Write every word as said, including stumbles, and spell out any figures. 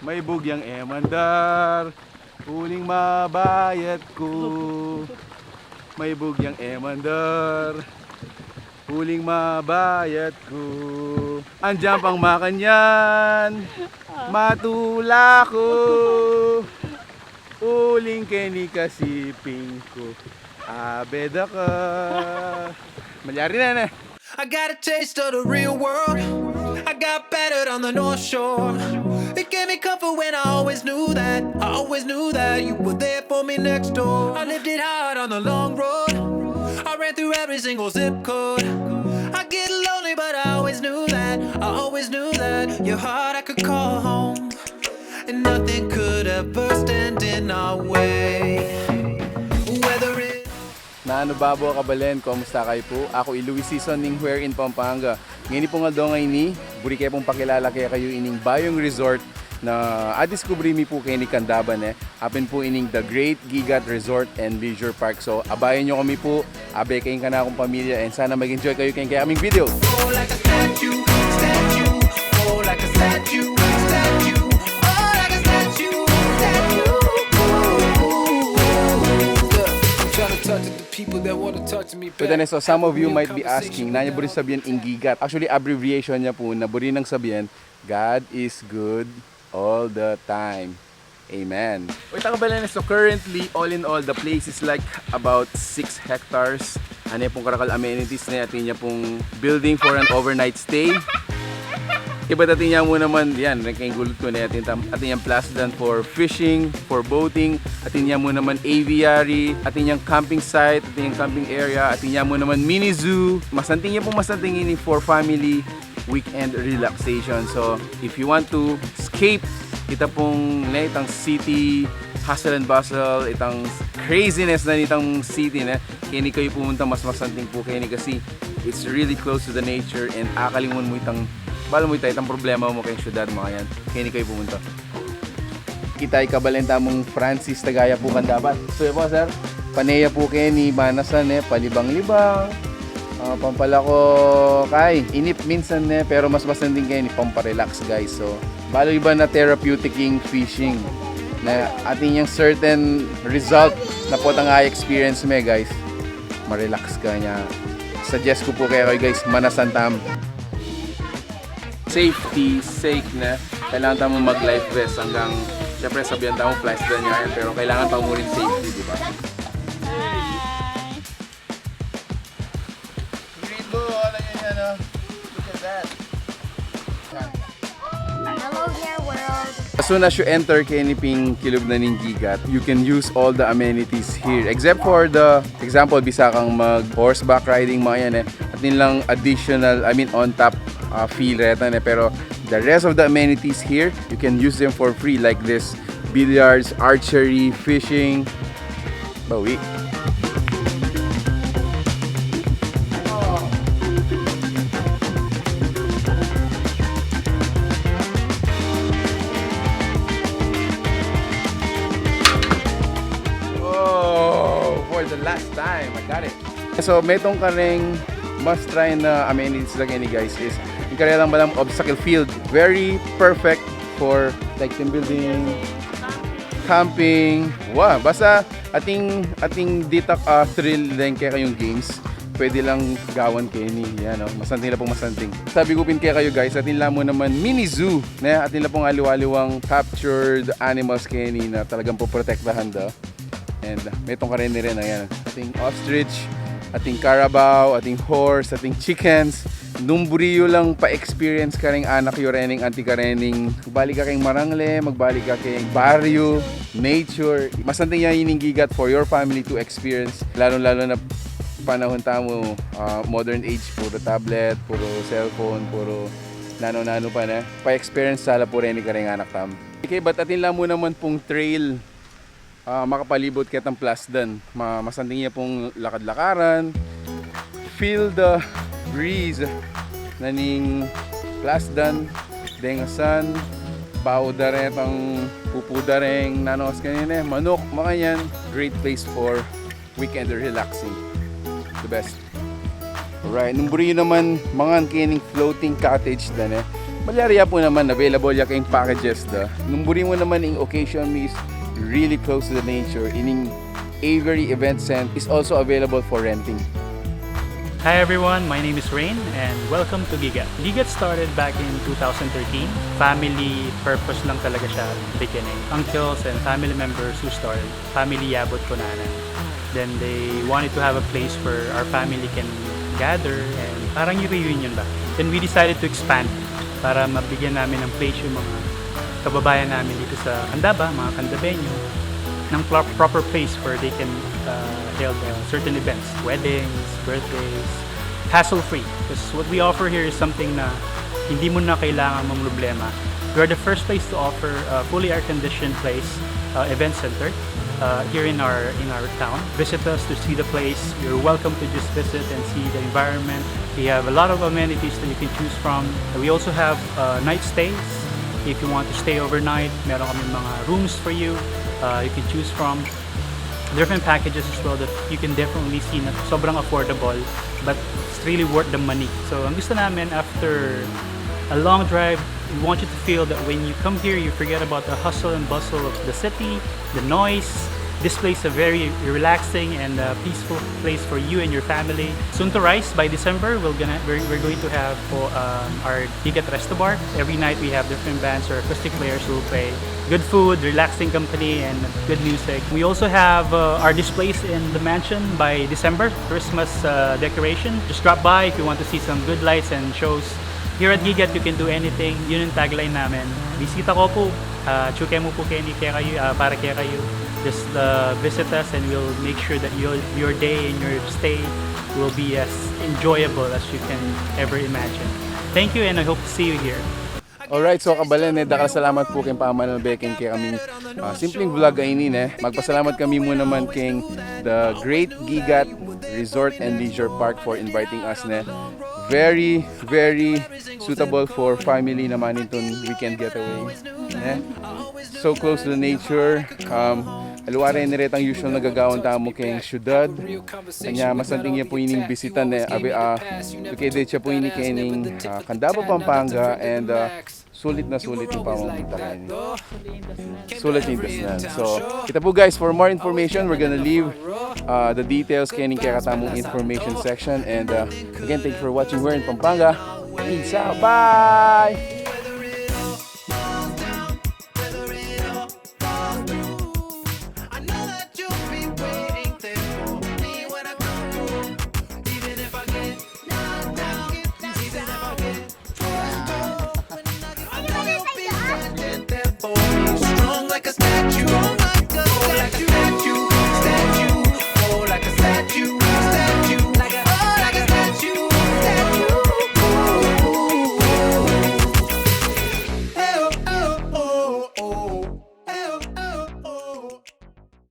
May bugyang e mandar, uling mabayat ku. May bugyang e mandar, uling mabayat ku. Andiyan pang makanyan, matula ku. Uling keni kasi ping ku, abeda ka. Malyari na na. I got a taste of the real world. I got battered on the North Shore. It gave me comfort when I always knew that. I always knew that you were there for me next door. I lived it hard on the long road. I ran through every single zip code. I get lonely, but I always knew that. I always knew that your heart I could call home. And nothing could ever stand in our way. Whether it Nanu babo, kabalen, kumusta kayu pu? Aku i Luis Sison ning Where in Pampanga. Ngeni pung aldo ngeni, buri ke pung pakilala kekayu ining bayung resort na adiskubri mi pu keni Candaban, e. Apin pu ining The Great Guigat Resort and Leisure Park. So, abayan yu kami pu, abe keng kanakung pamilya, and sana mag-enjoy kayu keng kekaming video. Oh, like a statue, statue. Oh, like a statue, statue. Oh, like a statue, statue. Look, I'm trying to talk to the people that wanna talk to me back. But then, so some of you might be asking, nanu ya buri sabyan ing guigat? Actually, abbreviation niya pu na buri nang sabyan, God is good all the time. Amen. O, ita, kabalen, so currently, all in all, the place is like about six hectares. Ane pung karakal amenities ne, atin ya pung building for an overnight stay. Ibat atin ya mu naman, yan, ren keng gulut ku ne, atin tam-, atin yang plasdan for fishing, for boating, atin ya mu naman aviary, atin yang camping site, atin yang camping area, atin ya mu naman mini zoo. Masanting ya pung masanting ini for family weekend relaxation. So, if you want to escape ita pung, ne, itang city hustle and bustle, itang craziness na nitang city, ne, keni kayu pumunta, mas masanting pu keni kasi it's really close to the nature and akalimutan mu itang, bala mu ita, itang problema mu keng syudad, mga yan. Keni kayu pumunta. Kita i kabalen tamung Francis, taga ya pu Candaban. So, ya pu, sir. Pane ya pu keni, manasan, e, palibang-libang. Ah, pampalako kay inip minsan, e, pero mas masanting keni pampa-relax, guys. So, balu iba na therapeutic ing fishing. Na atin yang certain result na potang a-experience me, guys. Ma-relax ka nya. Suggest ku pu kekayu, guys, manasan tamu. Safety sake, ne, kailangan tamu mag-life vest anggang, syempre, sabyan tamu plasdan ya yan, pero kailangan pa mu rin safety, di ba? Rainbow, ala yan, yan, o. Look at that. Hello there, world. As soon as you enter keni ping kilub na ning guigat, you can use all the amenities here. Except for the, example, bisa kang mag-horseback riding, mga yan, e. Atin lang additional, I mean, on top, uh, fee reta, ne? Pero the rest of the amenities here, you can use them for free, like this billiards, archery, fishing. Bawi. Oh, for the last time, I got it. So, metung kareng must try na amenities da keni, guys, is ing karela lang balang obstacle field. Very perfect for, like, team building, camping. Wa, basta atin, atin ditak, ah, thrill deng kekayung games, pwede lang gawan keni. Yan, o. Masanting la pung masanting. Sabi ku pin kekayu, guys, atin la mu naman mini zoo, ne? Atin la pung aliwa-aliwang captured animals keni na talagang poprotektahan da. And, uh, metung kareni rin, ayan. Ating ostrich, ating carabao, ating horse, ating chickens. Nung buri yu lang pa-experience kareng anak yu rening anti karening, magbalik ka keng marangle, magbalik ka keng baryo, nature. Masanting ya ining guigat for your family to experience. Lalo-lalo na panahun tamu, ah, modern age, puro tablet, puro cellphone, puro nanu-nanu pa, ne? Pa-experience sa la pu reni kareng anak tamu. Okay, but atin la mu naman pung trail. Ah, makapalibut ketang plasdan. Ma-, masanting ya pung lakad-lakaran. Feel the breeze na ning plasdan. Deng asan, bau da retang pupu da reng, nanu, kanyan, e, manuk, makanyan. Great place for weekend relaxing. The best. Alright, nung buri yu naman mangan kening floating cottage da, ne? Malyari ya pu naman, available ya keng packages da. Nung buri mu naman ing occasion mi is really close to the nature, ining Avery Event Center is also available for renting. Hi everyone, my name is Rain and welcome to Gigat. Gigat started back in two thousand thirteen. Family purpose lang talaga siya beginning. Uncles and family members who started, family Yabot Kunanan. Then they wanted to have a place where our family can gather and parang yung reunion ba. Then we decided to expand para mabigyan namin ng place yung mga kababayan namin dito sa Candaba, mga Candabeño, ng pro- proper place where they can uh, held uh, certain events, weddings, birthdays, hassle-free. Because what we offer here is something na hindi mo na kailangan mamroblema. We are the first place to offer a fully air-conditioned place, uh, event center uh, here in our in our town. Visit us to see the place. You're welcome to just visit and see the environment. We have a lot of amenities that you can choose from. We also have uh, night stays. If you want to stay overnight, meron kami mga rooms for you. Uh, you can choose from different packages as well that you can definitely see na sobrang affordable, but it's really worth the money. So ang gusto namin, after a long drive, we want you to feel that when you come here, you forget about the hustle and bustle of the city, the noise. This place is a very relaxing and uh, peaceful place for you and your family. Soon to rise, by December, we're gonna we're, we're going to have um, our Gigat Resto Bar. Every night we have different bands or acoustic players who will play good food, relaxing company, and good music. We also have uh, our displays in the mansion by December, Christmas uh, decoration. Just drop by if you want to see some good lights and shows. Here at Gigat, you can do anything. Yun yung tagline namin. Bisita ko po, uh, tsuke mo po keni kekayu, uh, para kekayu. Just uh, visit us and we'll make sure that your, your day and your stay will be as enjoyable as you can ever imagine. Thank you and I hope to see you here. Alright, so kabalen, ne, dakal salamat pu keng pamanalbe keng kekaming uh, simpleng vlog a ini, ne. Magpasalamat kami mu naman keng The Great Gigat Resort and Leisure Park for inviting us, ne. Very, very suitable for family naman itong weekend getaway, ne. So close to the nature. Um, aluare ne retang usual na gagawan tamu keng syudad. Kanya masanting ya pu ining bisitan, ne. Abi, uh, located siya pu ini kening uh, Candaba, Pampanga, and uh, sulit na sulit yung pamamita keni. Sulit yung dasnan. So, kita po guys, for more information, we're gonna leave uh, the details kening kekatamung information section. And uh, again, thank you for watching. We're in Pampanga. Peace out. Bye!